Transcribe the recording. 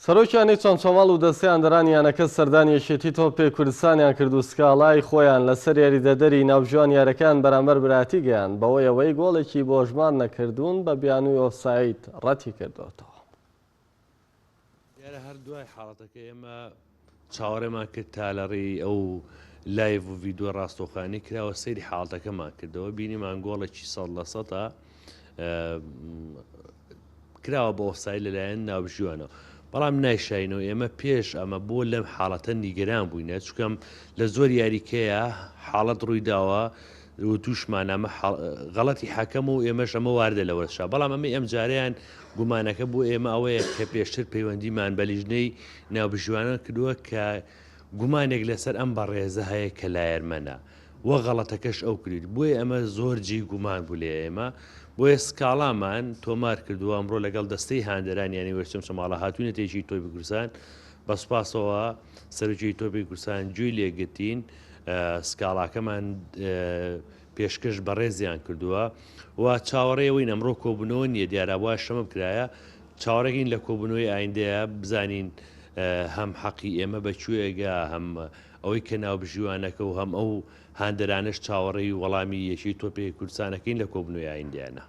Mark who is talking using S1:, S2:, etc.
S1: سەرۆکی یانەی چەمچەماڵ و دەستەی هاندەرانی یانەکە سەردانی یەکێتی تۆپی کوردستانیان کرد و سکاڵای خۆیان لەسەر یاریدەدەری ناوبژیوانی یاریەکەیان بەرامبەر برایەتی گەیاند بەوەی ئەوەی گۆڵێکی بۆ ژمار نەکردوون بە بیانووی ئۆفساید ڕەتی کردۆتەوە.
S2: دیارە هەر دوای حاڵەتەکە ئێمە چاوەڕێمان کرد تا لە ڕێی ئەو لایڤ و ڤیدیۆ ڕاستەوخانی کراوە سەیری حاڵەتەکەمان کردەوە بینیمان گۆڵێکی سەد لە سەدە کراوە بە ئۆفساید لەلایەن ناوبژیوانەوە بەڵام نایشاینەوە ئێمە پێش ئەمە بۆ لەم حاڵەتە نیگەران بووینە چکەم لە زۆر یاریکەیە حاڵەت ڕوویداوە و تووشمان ئەمە غەڵەتی حەکەم و ئێمەش ئەمە واردە لە وەرزشا بەڵام ئەمە ئەم جارەیان گومانەکە بۆ ئێمە ئەوەیە کە پێشتر پەیوەندیمان بە لیژنەی ناوبژیوانان کردووە کە گومانێک لەسەر ئەم بەڕێزە هەیە کە لایەرمەنە و غەڵەتەکەش ئەو کردی بۆیە ئەمە زۆر جێی گومان بوو لێ ئێمە بۆیە سکاڵامان تۆمار کردووە ئەمڕۆ لەگەڵ دەستەی هاندەران یانی وەرچەم چەماڵە هاتوینەتە یەکی تۆپی کوردستان بە سوپاسەوە سەرۆکی تۆپی کوردستان گوێی لێگرتین سکاڵاکەمان پێشکەش بەڕێزیان کردووە و چاوەڕێوەین ئەمڕۆ کۆبوونەوە نییە دیارە وایە شەمە بکرایە چاوەڕێکین لە کۆبوونەوەی ئایندەیە بزانین هەم حەقی ئێمە بە کوێگە هەم ئەوەی کە ناوبژیوانەکە و هەم ئەو هاندەرانەش چاوەڕێی وەڵامی یەکێی تۆپێ کوردستانەکەین لە کۆبوونەوەی ئایندەیانە.